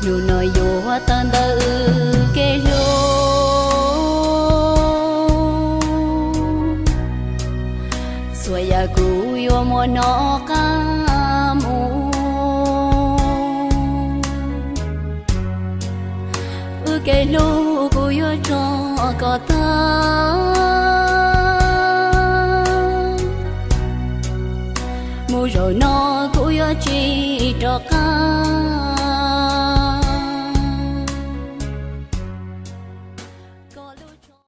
Yus no yuav tawm ntawm wb kev hlub, txhua yam kuv yuav muab noj qab mus. Wb kev hlub kuv yuav tso kom tag, mus zaum no kuv yuav tsis rov qab.